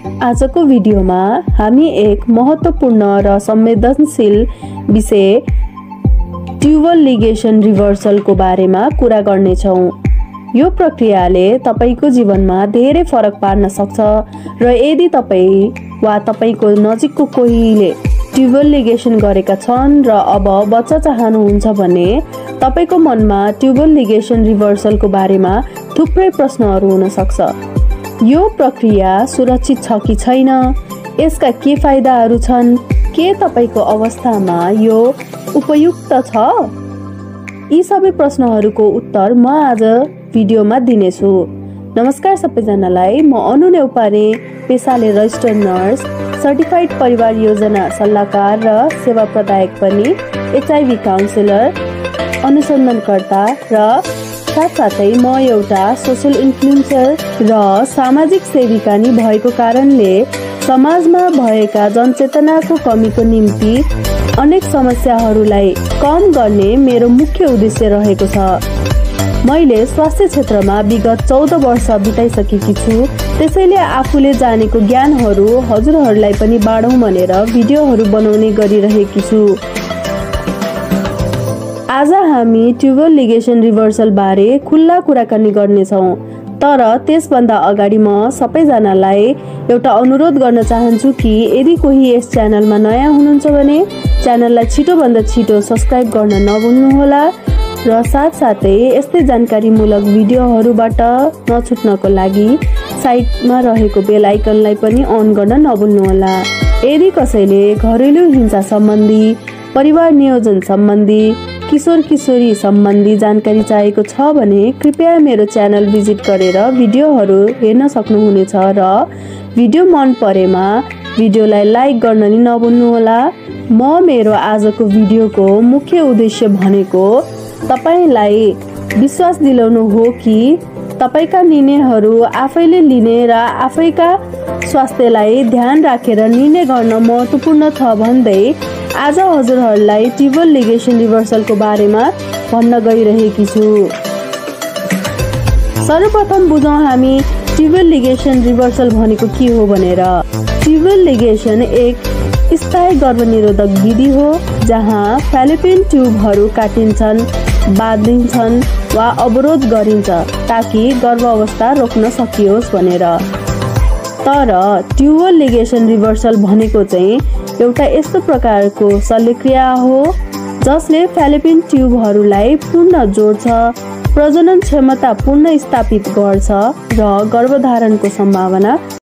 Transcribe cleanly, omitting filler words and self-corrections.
आजको भिडियोमा हामी एक महत्त्वपूर्ण र संवेदनशील विषय ट्युबल लिगेसन रिभर्सलको बारेमा कुरा गर्नेछौँ। यो प्रक्रियाले तपाईको जीवनमा धेरै फरक पार्न सक्छ र यदि तपाई वा तपाईको नजिकको कोहीले ट्युबल लिगेसन गरेका छन् र अब बच्चा चाहनुहुन्छ भने तपाईको मनमा ट्युबल लिगेसन रिभर्सलको बारेमा थुप्रै प्रश्नहरू हुन सक्छ। यो प्रक्रिया सुरक्षित छ कि छैन? यसका के फाइदाहरू छन्? के तपाईको अवस्थामा यो उपयुक्त छ? यी सबै प्रश्नहरूको उत्तर म आज भिडियोमा दिनेछु। नमस्कार सबैजनालाई, म अनु नेउपाने, पेसाले रजिस्टर्ड नर्स, सर्टिफाइड परिवार योजना सल्लाहकार र सेवा प्रदायक पनि, HIV काउन्सिलर, अनुसन्धानकर्ता र साथसाथै म एउटा सोशल इन्फ्लुएन्सर र सामाजिक सेविका नि भएको कारणले समाजमा भएका जनचेतनाको कमीको निम्ति अनेक समस्याहरूलाई कम गर्ने मेरो मुख्य उद्देश्य रहेको छ। मैले स्वास्थ्य क्षेत्रमा विगत 14 वर्ष बिताइसकेकी छु, त्यसैले आफूले जानेको ज्ञानहरू हजुरहरूलाई पनि बाँडौँ भनेर भिडियोहरू बनाउने गरिरहेकी छु। आज हामी ट्युबल लिगेसन रिभर्सल बारे खुल्ला कुराकानी गर्नेछौँ। तर त्यसभन्दा अगाडि म सबैजनालाई एउटा अनुरोध गर्न चाहन्छु कि यदि कोही यस च्यानलमा नयाँ हुनुहुन्छ भने च्यानललाई छिटोभन्दा छिटो सब्स्क्राइब गर्न नभुल्नुहोला र साथसाथै यस्तै जानकारीमूलक भिडियोहरूबाट नछुट्नको लागि साइडमा रहेको बेल आइकनलाई पनि अन गर्न नभुल्नुहोला। यदि कसैले घरेलु हिंसा सम्बन्धी, परिवार नियोजन सम्बन्धी, किशोर किशोरी सम्बन्धी जानकारी चाहिएको छ भने कृपया मेरो च्यानल भिजिट गरेर भिडियोहरू हेर्न सक्नुहुनेछ र भिडियो मन परेमा भिडियोलाई लाइक गर्न नि नभुल्नुहोला। म मेरो आजको भिडियोको मुख्य उद्देश्य भनेको तपाईलाई विश्वास दिलाउनु हो कि तपाईका निर्णयहरू आफैले लिने र आफैका स्वास्थ्यलाई ध्यान राखेर निर्णय गर्न महत्त्वपूर्ण छ भन्दै आज हजुरहरूलाई ट्युबल लिगेसन रिभर्सलको बारेमा भन्न गइरहेकी छु। सर्वप्रथम बुझौँ हामी ट्युबल लिगेसन रिभर्सल भनेको के हो भनेर। ट्युबल लिगेसन एक स्थायी गर्भनिरोधक विधि हो जहाँ फ्यालोपियन ट्युबहरू काटिन्छन्, बाँधिन्छन् वा अवरोध गरिन्छ ताकि गर्भावस्था रोक्न सकियोस् भनेर। तर ट्युबल लिगेसन रिभर्सल भनेको चाहिँ एउटा यस्तो प्रकारको शल्यक्रिया हो जसले फ्यालोपियन ट्युबहरूलाई पुनः जोड्छ, प्रजनन क्षमता पुनः स्थापित गर्छ र गर्भधारणको सम्भावना